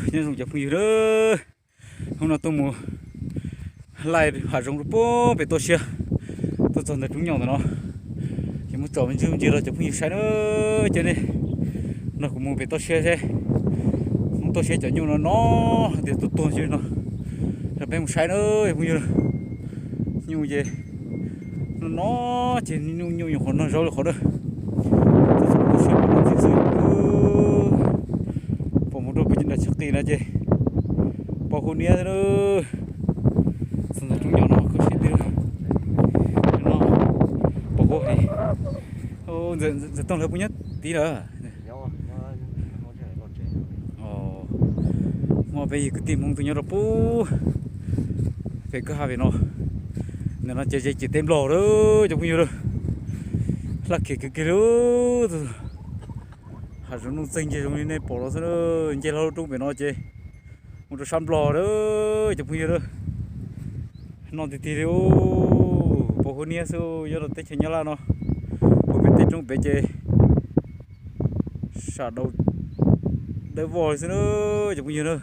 Nyob zoo cov phooj ywg, hnub no tuaj mus laij hav zoov rau pem toj siab, tuaj txog ntawm roob nyom ntawm no, ces muab tsom me ntsis me ntsis rau cov phooj ywg saib na. Ces nej nrog kuv mus pem toj siab seb, hnub toj siab cov nyuj no no tias tuag tuag li no, rau peb mus saib na cov phooj ywg. Nyuj ces no no ces nyuj nyuj nyuam qhuav nrog zaub li qhov na. Toj siab pom ntxim xwb, pom mus rau pem nram chaw qis no ces pos huab niab xwb na. Txog ntawm roob nyom no kho siab tiag no, pos huab heev. Ntxawm Tooj lawv puas nyob tid lawm? Muaj peb yig kwv tij Hmoob tuaj nyob rau pem kwj ha pem no. Ntawm no ces ze ciam teb Nplog lawm cov phooj ywg lawm. Hlab khiav kiag kiag li. Hav zoov nuj txeeg nce zoo li nej pom no xwb, nce hlo lub roob pem no ces mus rau sab Nplog lawm cov phooj ywg lawm. No tiag tiag li, pos huab niab xwb nyob rau teb chaws Nyab Laj no. Puag pem tej roob pem ces sam dau dawb vog li xwb na cov phooj ywg na.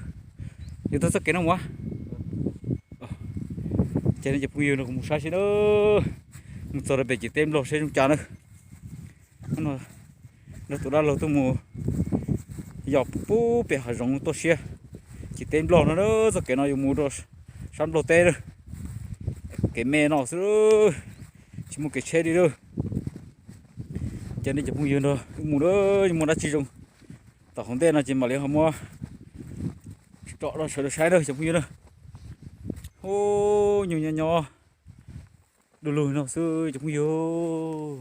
Yuav taug txoj kev no mus, ces nej cov phooj ywg nrog kuv mus saib seb na, mus txog rau pem ciam teb Nplog seb zoo cas na. Nrog tus dab laug tuaj mus yos pub pem hav zoov toj siab ciam teb Nplog no na. Txoj kev no yuav mus rau sab Nplog teb na. Kev me no xwb, tsis muaj kev tsheb li lawm. Ces nej cov phooj ywg nrog wb mus na, muaj dab tsi zoo tom hauv ntej no ces mam li ho muab tsom rau sawv daws saib na cov phooj ywg na. Ub, nyuj nyob nyob du lug no xwb cov phooj ywg.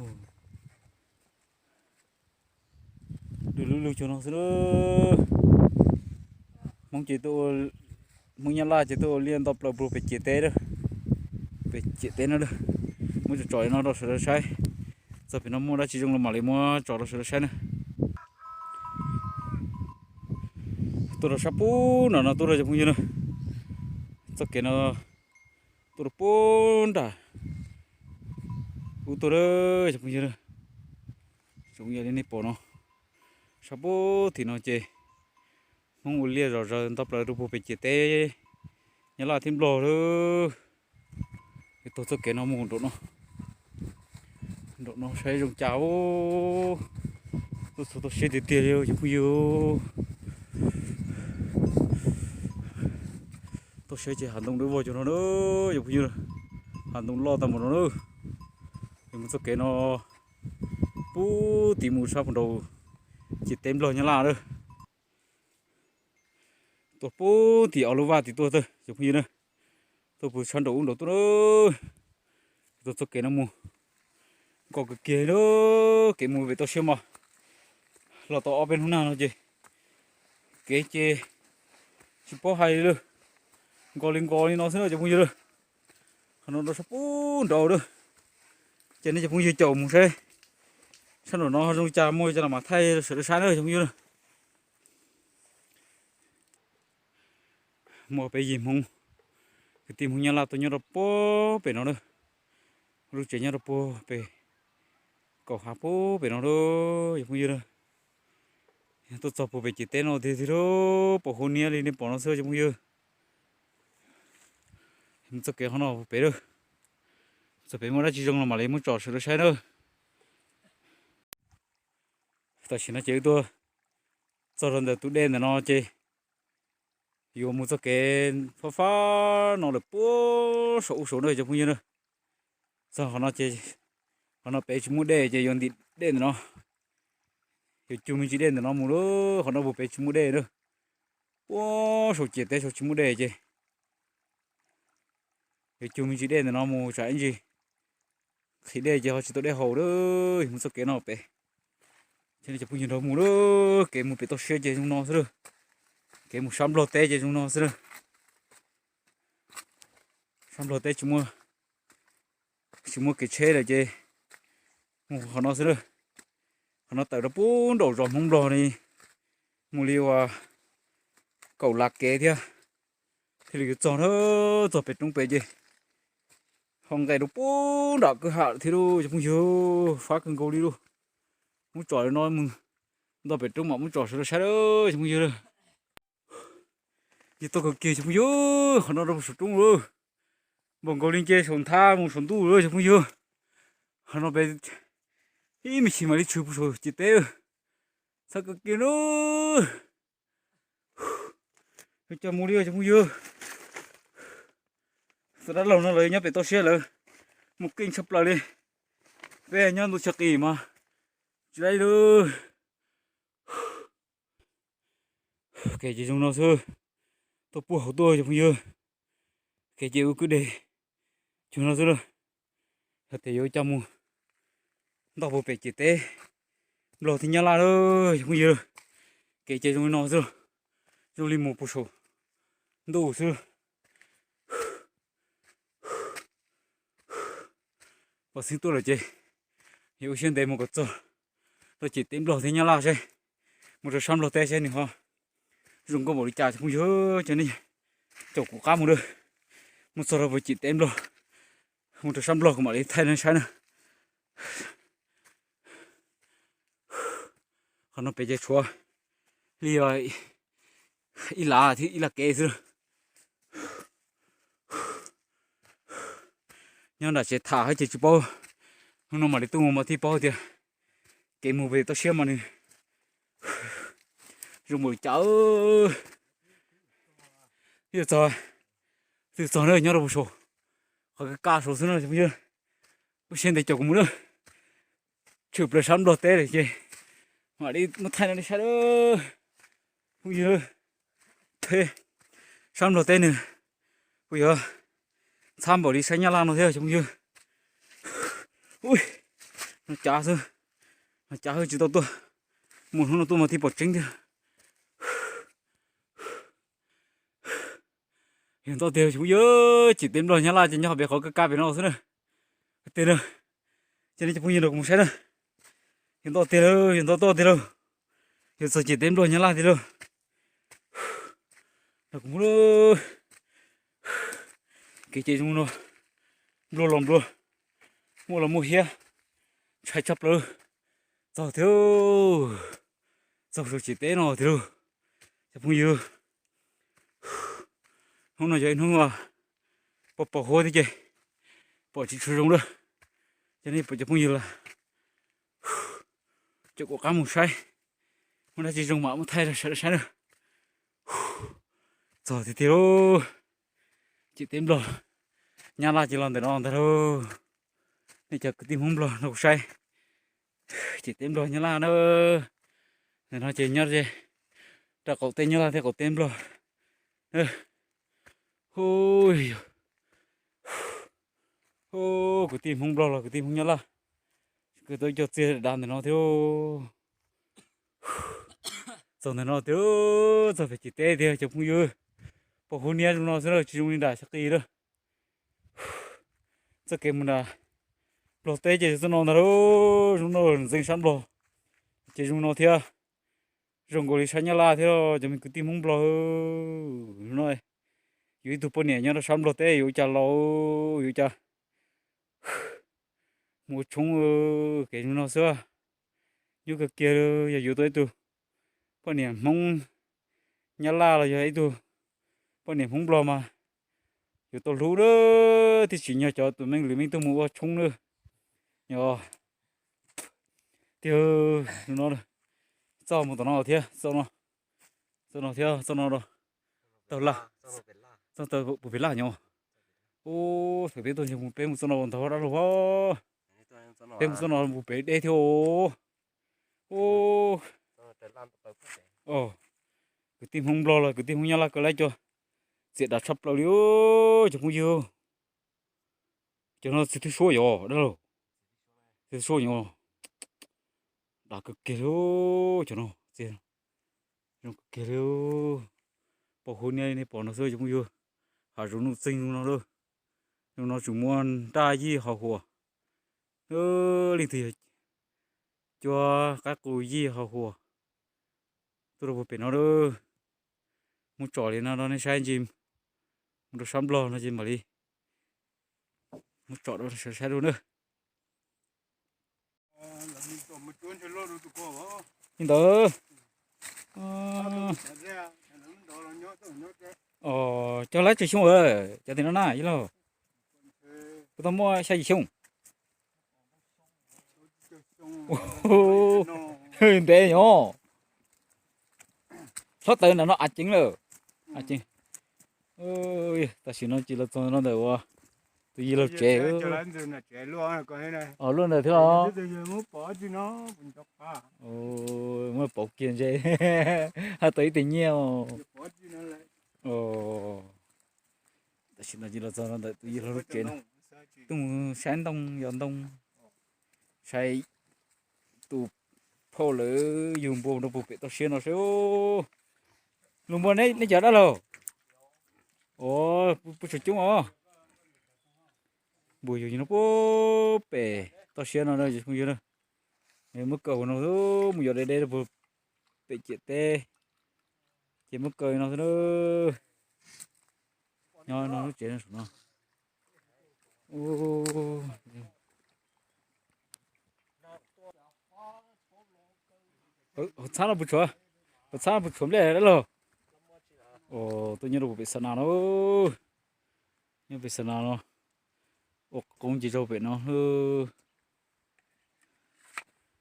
Du lug lug cuag no xwb na. Hmoob ces tuaj, Hmoob Nyab Laj ces tuaj ua liaj nto plaws puag pem ciam teb, pem ciam teb no. Muab tsom tsom li no rau sawv daws saib. Txog pem no muaj dab tsi zoo los mam li muab tsom rau sawv daws saib na. Tuaj rau sab pub no no tuaj rau cov phooj ywg na. Txoj kev no tuaj rau pub nram ub tuaj cov phooj ywg. Zoo yam li nej pom no, sab pub tim no ces Hmoob ua liaj zom zaws nto plaws rau puag pem ciam teb Nyab Laj thiab Nplog lawm. Tuaj txoj kev no mus nraum no, nraum no saib zoo cas. Tuaj txog toj siab tiag tiag li cov phooj ywg. Toj siab ces hav ntoo dawb vog cuag no na cov phooj ywg. Hav ntoo loj tag npaum no na. Mus txoj kev no pub tim mus sab puag nraum ciam teb Nplog Nyab Laj lawm. Tuaj pub tim ob lub vaj tim tuaj tawm cov phooj ywg na. Tuaj puag sab nraum ub nraum tuaj na. Tuaj txoj kev no mus nkoj kawg kiag na. Kev mus pem toj siab mas los tau ob peb hnub nag no ces kev ces tsis paub hais li lawm. Nkos li nkos li no xwb na cov phooj ywg lawm. Qhov no rau sab pub nraud lawm. Ces nej cov phooj ywg caum mus saib sab nraum no zoo li cas, muaj li cas los mam thaij sawv daws saib na cov phooj ywg na. Muaj peb yig Hmoob, kwv tij Hmoob Nyab Laj tuaj nyob rau puag pem no na. Lub tsev nyob rau puag pem kaum hav puag pem no na cov phooj ywg na. Tuaj txog puag pem ciam teb no tiag tiag lauj, pos huab niab li nej pom no xwb cov phooj ywg. Mus txoj kev qhov no pem lawm. Txog pem muaj dab tsi zoo los mam li muab tsom sawv daws saib na. Tam sim no ces wb tuaj txog rau ntawm tus dej ntawm no ces yuav mus txoj kev fab fab no lawm puag saum ub saum na cov phooj ywg na. Txog qhov no ces, qhov no pem tsis muaj dej ces yuav ntim dej ntawm no. Yuav cug me ntsis dej ntawm no mus lawm, qhov no puag pem tsis muaj dej na. Puag saum ciam teb saum tsis muaj dej ces yuav cug me ntsis dej ntawm no mus tsam ib ntsis qhib dej ces ho tsis tau dej haus lawm. Mus txoj kev no pem, ces cov phooj ywg nrog mus lawm. Kev mus pem toj siab ces zoo no xwb lawm. Kev mus sab Nplog teb ces zoo no xwb lawm. Sab Nplog teb tsis muaj, tsis muaj kev tsheb lawm ces mus qhov no xwb lawm. Qhov no tawm rau puag nraum zos Hmoob Nplog li, mus li uas kaum lav kev thiab thiaj li yuav txog na. Txog pem roob pem ces ho nqes rau puag nram kwj ha thiab lauj cov phooj ywg, fab kawg nkaus li lauj. Muab tsom li no mus nto pem roob mam muab tsom sawv daws saib lauj cov phooj ywg lauj. Ces tau kawg kiag cov phooj ywg, qhov no rau puag saum roob lawm, npaum nkaus li nce saum nthab mus saum ntuj lawm cov phooj ywg. Qhov no pem ib me chim mam li tshwm puag saum ciam teb. Txhawj kawg kiag na. Yuav coj mus li cov phooj ywg. Tus dab laug no lawv nyob pem toj siab lawm, mus keej tshaj plaws li. Peb nyob ntuj tshaj qis mas tsis laib li. Kev ces zoo no xwb, tuaj puag hauv tuaj cov phooj ywg. Kev ces ua kwj deg cog no xwb lawm. Yog tias yuav coj mus ntoj puag pem ciam teb Nplog thiab Nyab Laj lawm cov phooj ywg. Kev ces zoo li no xwb, zoo li mus puag saum ntuj xwb. Pom xeeb tuaj lawm ces yog ua siab ntev mus kom txog rau ciam teb Nplog thiab Nyab Laj seb, mus rau sab Nplog teb seb nws ho zoo nkauj npaum li cas cov phooj ywg. Cov nej caum kuv qab mus lawm, mus txog rau puag ciam teb Nplog, mus rau sab Nplog kuv mam li thaij nej saib na. Qhov no pem ces tshuav li ib lav thiab ib laj kev xwb. Nyob nram tsev tham hab ces tsis paub, hnub no mam li tuaj mus mas thiaj paub tias kev mus pem toj siab mas nws zoo npaum li cas. Twb txog, twb txog na, nyob rau puag saum, qhov kaj kaj saud xwb na cov phooj ywg. Ua siab ntev caum kuv mus na, tshwm plaws sab Nplog teb lawm ces mam li muab thaij no nej saib lawm phooj ywg. Sab Nplog teb nws kuj yuav ntxhab npaum li sab Nyab Laj no thiab cov phooj ywg. Ui, no cav xwb, no cav xwb tsis tau tuaj, mus hnub no tuaj mas thiaj pom tseeb thiab. Yog ntoj tiag cov phooj ywg, ciam teb Nplog Nyab Laj ces nyob pem qhov kaj kaj pem no xwb na. Tiag na, ces nej cov phooj ywg nrog kuv mus saib na. Yog ntoj tiag lauj, yog ntoj toj tiag lauj, yog txog ciam teb Nplog Nyab Laj tiag lauj. Nrog kuv mus lauj. Kev ces zoo no, nplua los nplua, muaj los muaj hiab, ntshai tshaj plaws. Txog tiag, txog saum ciam teb no tiag lauj cov phooj ywg. Hnub no yog ib hnub pos pos huab thiab ces pom tsis tshua zoo lawm. Ces nej pom cov phooj ywg lawm, caum kuv qab mus saib, muaj dab tsi zoo mam muab thaij rau sawv daws saib na. Txog tiag tiag lauj, ciam teb Nplog Nyab Laj ces los ntawm no ntag lauj. Nej cov kwv tij Hmoob Nplog nrog kuv saib, ciam teb Nplog Nyab Laj na. Ntawm no ces nyob ze rau qaum teb Nyab Laj thiab qaum teb Nplog. Hu, kwv tij Hmoob Nplog los kwv tij Hmoob Nyab Laj, kuj tau cog txiag dav ntawm no thiab. Txog ntawm no tiag, txog pem ciam teb tiag cov phooj ywg. Pos huab niab zoo no xwb na, tsis zoo li nram Xab Qis lawm. Txoj kev mus nram Nplog teb ces txoj no ntag lauj, zoo no ntxeev sab Nplog ces zoo no thiab. Zoo nkaus li sab Nyab Laj thiab cov me kwv tij Hmoob Nplog. Zoo no, yus ib tug poj niam nyob rau sab Nplog teb yuav ua cas laus, yuav ua cas mus ua tshoob, kev zoo no xwb. Nyuaj kawg kiag, yog yuav tau ib tug poj niam Hmoob Nyab Laj los yog ib tug poj niam Hmoob Nplog mas yuav tau hlub na, thiaj tsim nyog cov tus me lwm me tub mus ua tshoob na. Yog tiag, no, txoj mus tom no thiab, txoj no, txoj no thiab, txoj no, tau laj, txoj tau puag pem laj nyob. Ub, thaum peb tuaj mus peb mus txoj no ntag dab laug. Peb mus txoj no mus pem deb thiab. Ub, kwv tij Hmoob Nplog los kwv tij Hmoob Nyab Laj kawg lab cov txias dav tshaj plaws li cov phooj ywg. Cov no txiv twb suab yom dab laug, txiv twb suab yom, dav kawg kiag li cov no, zoo kawg kiag li. Pos huab niab li nej pom no xwb cov phooj ywg, hav zoov nuj txeeg zoo no lawm. Zoo no tseem muaj nraj yij hav huas, leej twg yog cuab qaib qus yij hav huas tuaj rau puag pem no lawm. Muab tsom li no rau nej saib ntsis, mus rau sab Nplog no ces mam li muab tsom rau sawv daws saib dua na. Li ntawd, ub, Os, cog lab tsawg xyoo lawm cov tim no na yawg laug? Kuv tau muaj xya yim xyoo. Ntev nyob. Hlob taws nram no av ceev lawm. Av ceev. Tam sim no ces los txog no ntawm uas tus yawg laug tsev. Luaj ntawd thiab los? Muab pauv kiag ntshe haj tau ib teg nyiaj. Tam sim no ces los txog no ntawm tus yawg laug lub tsev no. Tuaj mus saib ntoo yos ntoo, saib tus phauj lawv yug npua rau puag pem toj siab no seb. Lug npua neb cov dab laug? Os, puag tsuas coob os. Npua yug no puag pem toj siab no na, yog na. Muab kaw hauv no, mus yos deb deb rau puag pem ciam teb, ces muab kaw no xwb na. Nyob no lub tsev no saum no. Hauv txhab no puas tshuav, hauv txhab no puas tshuav nplej dab laug? Os, tuaj nyob rau puag pem xa nas no. Nyob pem xa nas no, ua qoob ces rau pem no.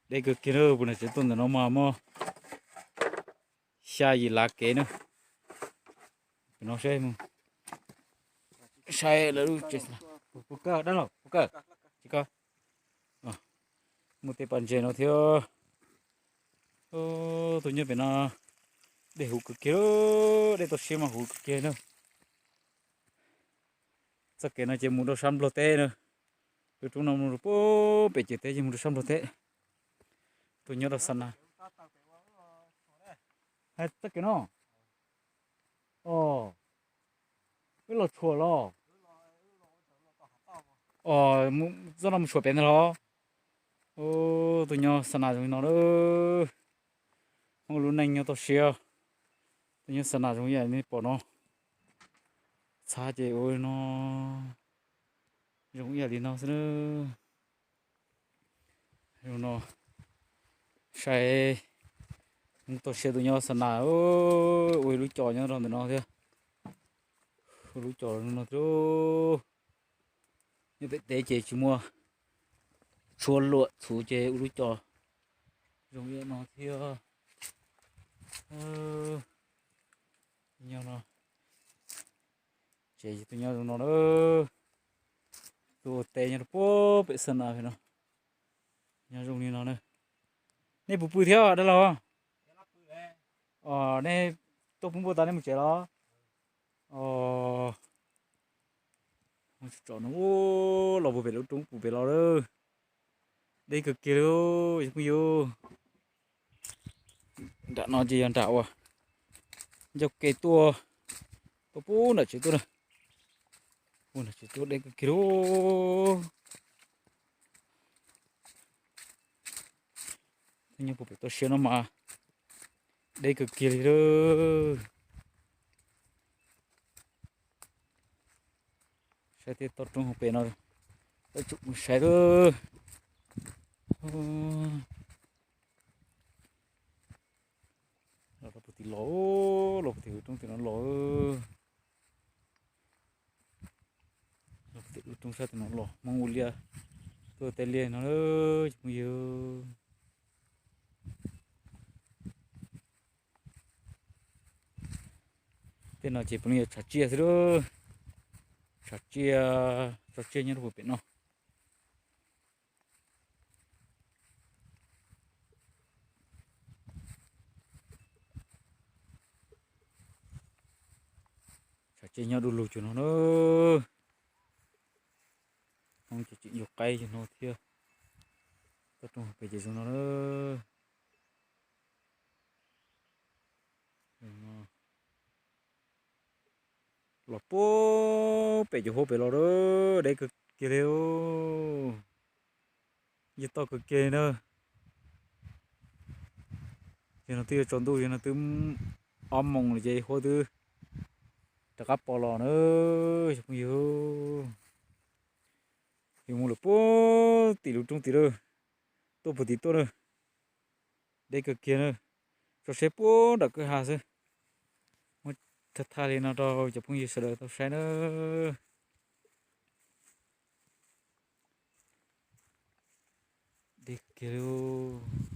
Deb kawg kiag na, puag nram tsev tuaj ntawm no mas muaj xya yim lav kev na. Pem no saib, saib lawv lub tsev. Puas kawg dab laug, puas kawg? Tsis kawg. Muaj tej pas ntses no thiab. Tuaj nyob pem no, dej huv kawg kiag, dej toj siab mas huv kawg kiag na. Txoj kev no ces mus rau sab Nplog teb na. Lub roob no mus rau puag pem ciam teb ces mus rau sab Nplog teb. Tuaj nyob rau xa nas. Hais txoj kev no. Os, wb los tshuam los? Os, txoj no mus tshuam pem ntag los? Tuaj nyob xa nas zoo li no na. Hmoob lub neej nyob toj siab, tuaj nyob xa nas zoo ib yam li nej pom no. Txhab ces ua no zoo ib yam li no xwb na. Zoo no, saib, toj siab tuaj nyob xa nas, ua ib lub cos nyob rau ntawm no thiab. Ua lub cos no thiab. Nyob pem teb ces tsis muaj tshuaj luam txhuv ces ua lub cos zoo ib yam no thiab. Nyob no, ces tuaj nyob zoo no na. Tuaj ua teb nyob rau puag pem xa nas no. Nyob zoo li no na. Nej puas pw thiab dab laug? Os, nej tuaj pw npua tas nej mus tsev los? Os, tsom no, los puag pem lub roob puag pem los lawm. Deb kawg kiag li, phooj ywg. Nram no ces yog nram uas ncauj ke tuaj, tuaj puag nram tsev tuaj na. Puag nram tsev tuaj deb kawg kiag li. Nyob puag pem toj siab no mas deb kawg kiag li lawm. Saib tej toj roob hauv pes no, tab tsum mus saib lawm. Los rau puag tim los, los puag tim hauv roob tim no los. Los puag tim lub roob sab tim no los, Hmoob ua liaj, tuaj tej liaj no, cov phooj ywg. Tej no ces puav leej yog tshav tsiaj xwb lawm. Tshav tsiaj, tso tsiaj nyob rau puag pem no. Tshav tsiaj nyob du lug cuag no na. Hmoob ces tseem yug qaib cuag no thiab. Toj roob pem ces zoo no na. Los puag pem cov huab pem los lawm, deb kawg kiag li. Yog toj kawg kiag li na. Yog no twb yuav tsaus ntuj, yog no twb ob moos lawm ces huab twb rov qab pos los na, cov phooj ywg. Yus mus lawm puag tim lub roob tim lawm, tuaj puag tim tuaj na, deb kawg kiag na, tso siab puag nram kwj ha xwb. Muab Thaj thaj li no rau cov phooj ywg sawv daws tau saib nawb. Deb kiag lauj.